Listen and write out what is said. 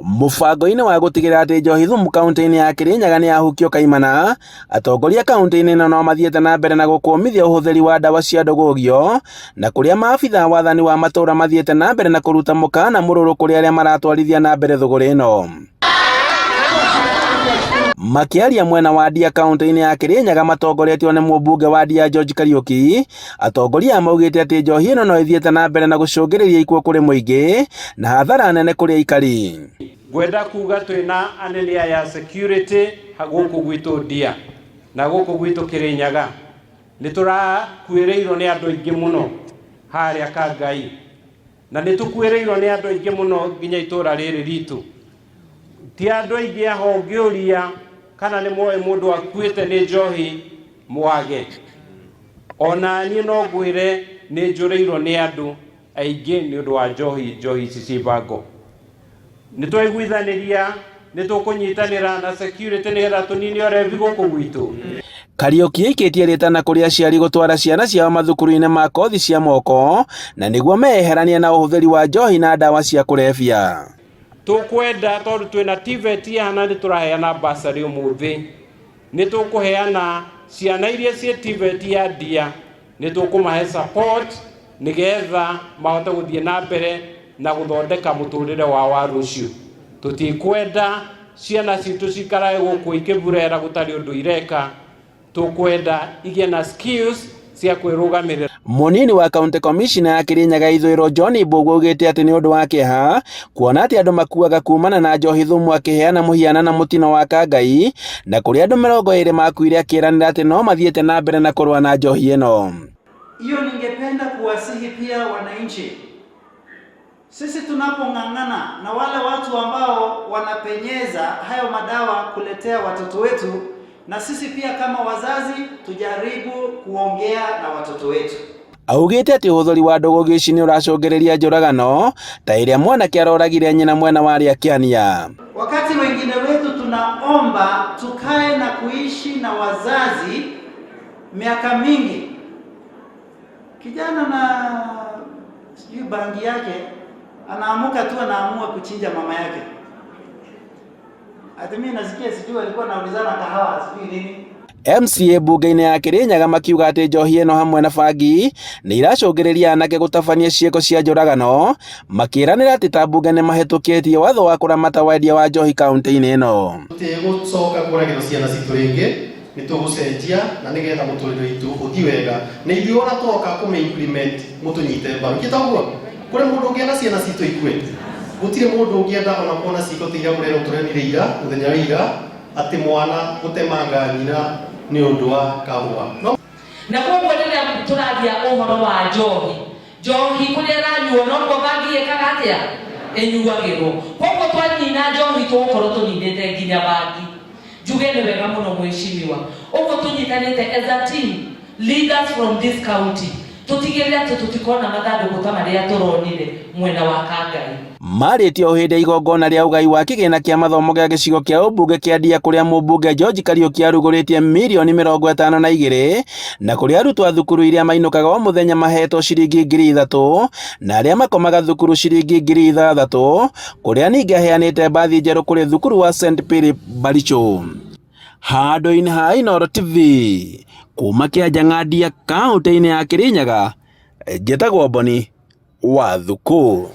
Mũbango-inĩ wa gũtigĩrĩra atĩ njohi thumu kaunti-inĩ ya Kirinyaga nĩ yahukio kaimana, atongoria kaunti-inĩ ĩno no mathiĩte na mbere na gũkũmithia ũhũthĩri wa ndawa cia ndũgũgio, na kũrĩa maabitha a wathani wa matũũra mathiĩte na mbere na kũruta mũkana mũrũrũ kũrĩ arĩa maratwarithia na mbere thũgũrĩ ĩno. Makĩaria mwena wa Ndia kaunti-inĩ ya Kirinyaga matongoretio nĩ mũmbunge wa Ndia George Kariuki, atongoria aya maugĩte atĩ njohi ĩno no ĩthiĩte na mbere na gũcũngĩrĩria ikuũ kũrĩ mũingĩ na hathara nene kũrĩ aikari. Ngwenda kuga twina anene aya security gũkũ gwitũ Ndia na gũkũ gwitũ Kirinyaga. Nĩ tũrakuĩrĩirwo nĩ andũ aingĩ mũno harĩa Kangai, na nĩ tũkuĩrĩirwo nĩ andũ aingĩ mũno nginya itũra rĩrĩ ritũ. Ti andũ aingĩ aho ũngĩũria kana nĩ moĩ mũndũ akuĩte nĩ njohi mwage. Ona niĩ no ngwĩre nĩ njũrĩirwo nĩ andũ aingĩ nĩ ũndũ wa njohi, njohi ici ci bango. Nĩ twaiguithanĩria nĩ tũkũnyitanĩra na security nĩgetha tũnine ũrevi gũkũ gwitũ. Kariuki aikĩtie rĩtana kũrĩ aciari gũtwara ciana ciao mathukuru-inĩ ma kothi cia moko na nĩguo meyeheranie na ũhũthĩri wa njohi na ndawa cia kũrebia. Tũkwenda tondũ twĩna TVET haha na nĩ tũraheana bursary ũmũthĩ, nĩ tũkũheana ciana iria ciĩ TVET ya Ndia, nĩ tũkũmahe support nĩgetha mahote gũthiĩ na mbere na gũthondeka mũtũrĩre wao wa rũciũ. Tũtikwenda ciana citũ cikarage gũkũ ikĩburera gũtarĩ ũndũ ireka, tũkwenda igĩe na skills cia kwĩrũgamĩrĩra. Mũnini wa County Commissioner ya Kirinyaga Ithũĩro John Mbũgua augĩte atĩ nĩ ũndũ wa kĩeha kuona atĩ andũ makuaga kumana na njohi thumu, akĩheana mũhiano na mũtino wa Kangai na kũrĩa andũ 20 makuire, akĩranĩra atĩ no mathiĩte na mbere na kũrũa na njohi ĩno. Hiyo ningependa kuwasihi pia wananchi, sisi tunapong'ang'ana na wale watu ambao wanapenyeza hayo madawa kuletea watoto wetu, na sisi pia kama wazazi tujaribu kuongea na watoto wetu. Augĩte atĩ ũhũthĩri wa ndũgũgio ici nĩ ũracũngĩrĩria njũragano ta ĩrĩa mwanake aroragire nyina mwena wa Rĩakĩania. Wakati wengine wetu tunaomba tukae na kuishi na wazazi miaka mingi, kijana na sijui bangi yake anaamuka tu anaamua kuchinja mama yake. Ati mimi nasikia sijui walikuwa naulizana kahawa sijui nini. MCA mbunge-inĩ ya Kirinyaga makiuga atĩ njohi ĩno hamwe na bangi nĩ iracũngĩrĩria anake gũtabania ciĩko cia njũragano, makĩranĩra atĩ ta mbunge nĩ mahĩtũkĩtie watho wa kũramata wendia wa njohi kaunti-inĩ ĩno. Tũtigũcoka kũragĩrwo ciana citũ rĩngĩ, nĩ tũgũcenjia na nĩgetha mũtũrĩre witũ ũthiĩ wega, na ithuĩ ona twoka kũmĩ implement mũtũnyite mbaru. Kĩ toguo? Kũrĩ mũndũ ũngĩenda ciana citũ ikue? Gũtirĩ mũndũ ũngĩenda ona kuona ciĩko ta iria mũrerwo tũrenire ira, mũthenya wa ira, atĩ mwana gũtemanga nyina nĩ ũndũ wa kahũa. No na koguo rĩrĩa tũraria ũhoro wa njohi, njohi kũrĩa ĩranyuo nokuo bangi ĩkaga atĩa, ĩnyuagĩrwo. Koguo twanina njohi tũgũkorwo tũninĩte nginya bangi. Njuge nĩ wega mũno mwĩcimiwa ũguo tũnyitanĩte as a team, leaders from this county, tũtigĩrĩre atĩ tũtikona mathandũkũ ta marĩa tũronire mwena wa Kangai. Marĩtie o hĩndĩ ya igongona rĩa ũgai wa kĩgĩna kĩa mathomo gĩa gĩcigo kĩa ũmbunge kĩa Ndia, kũrĩa mũmbunge George Kariuki arugũrĩtie mirioni 52, na kũrĩa arutwo a thukuru iria mainũkaga o mũthenya mahetwo ciringi 3000 na arĩa makomaga thukuru ciringi 6000, kũrĩa ningĩ aheanĩte mbathi njerũ kũrĩ thukuru wa St Philip Baricho. Handũ-inĩ ha Inooro TV kuma Kĩanjang'a Ndia, kaunti-inĩ ya Kirinyaga, njĩtagwo Boni wa Thukũ.